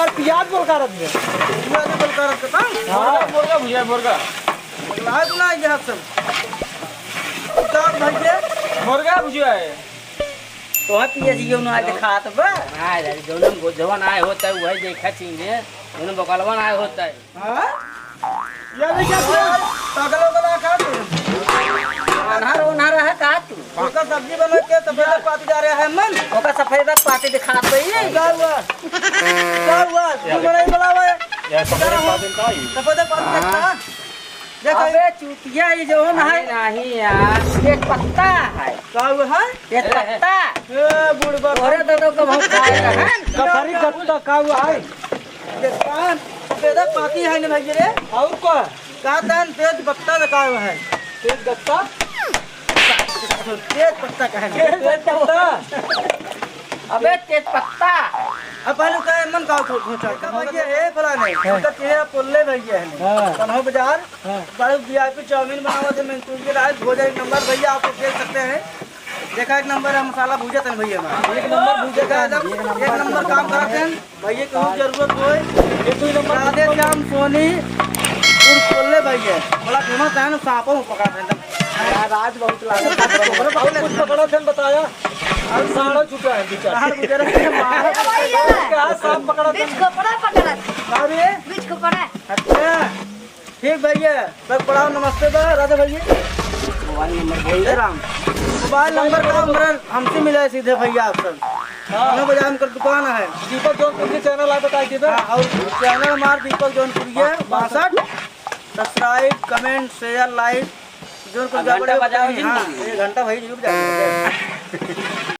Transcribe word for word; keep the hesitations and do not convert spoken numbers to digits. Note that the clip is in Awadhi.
यार, पियाज बोल का रख दे। पियाज बोल का रख दे, हाँ? हाँ। मुर्गा, मुर्गा भुजिया, मुर्गा। लाए तो ना ये सब। का भैया? मुर्गा भुजिया है। तो पियाज ये ना दिखात बा। ना, जौन भोजवन आए होता है, वही देखा चीज है। जौन बकलवन आए होता है। हाँ? ये भी क्या किया? पागल हो गया का तू? अन्हार उन्हार है का तू? ओकर सब्जी बना के सफेद पाती जा रहा है मन। ओकर सफेद पाती दिखात बा ये। का हुआ? का हुआ? तू बड़ा ही बड़ा हुआ है। यार, सफेद पाती का ही? सफेद पाती देखता? हाँ। देखो। अबे चूतिया, ये जौन है। अरे नहीं यार, तेज पत्ता है। का हुआ है? तेज पत्ता। ए, बुढ़बा। तोरे दादा को बहुत खाए रहन। कटहरी गत्ता का हुआ है? देखतान, तेरे पाती है ना भैया रे। और का? का तान तेज पत्ता का हुआ है? तेज गत्ता? तेज पत्ता का है। तेज पत्ता? अबे तेज पत्ता। अब पहले का मन का खो-, खोचा। का भैया है फलाने। हाँ। उनका चेहरा पोल्ले भैया है। हाँ। कन्हो बाजार। हाँ। बड़े वीआईपी चाउमीन बनावत है, मंचूरियन, राइस, भोजन एक नंबर भैया, आप लोग देख सकते हैं। देखा, एक नंबर है मसाला भूजत है भैया हमारा। एक नंबर भूजत है, एकदम एक नंबर काम करत हैं। भैया के बहुत जरूरत होए। एक दो नंबर राधे श्याम सोनी उर्फ कोल्ले भैया, बड़ा घूमत है ना, सांपों में पकड़ा था एकदम। यार, आज बहुत लागत है। और कुछ पकड़ा थे बताया, और साढ़ा छुपा है बेचारा। साढ़ा गुजरा है, मारा। भैया। क्या सांप पकड़ा था? बीच खोपड़ा पकड़ा था। अरे। बीच खोपड़ा। अच्छा। ठीक भैया, सब प्रणाम, नमस्ते बा, राजा भैया। मोबाइल नंबर बोल दे। राम। मोबाइल नंबर का हमरा, हमसे मिला है सीधे भैया आप सब। हाँ। दोनों बजाय हमकर दुकान है। दीपक जौनपुर की चैनल आप बताई दीपक। हाँ, और चैनल हमार दीपक जौनपुरिया बासठ। सब्सक्राइब, कमेंट, शेयर, लाइक, जौन कुछ और घंटा गड़बड़ बजाओ होता है, जिंदगी। हाँ, ये घंटा भाई जरूर बजाओ।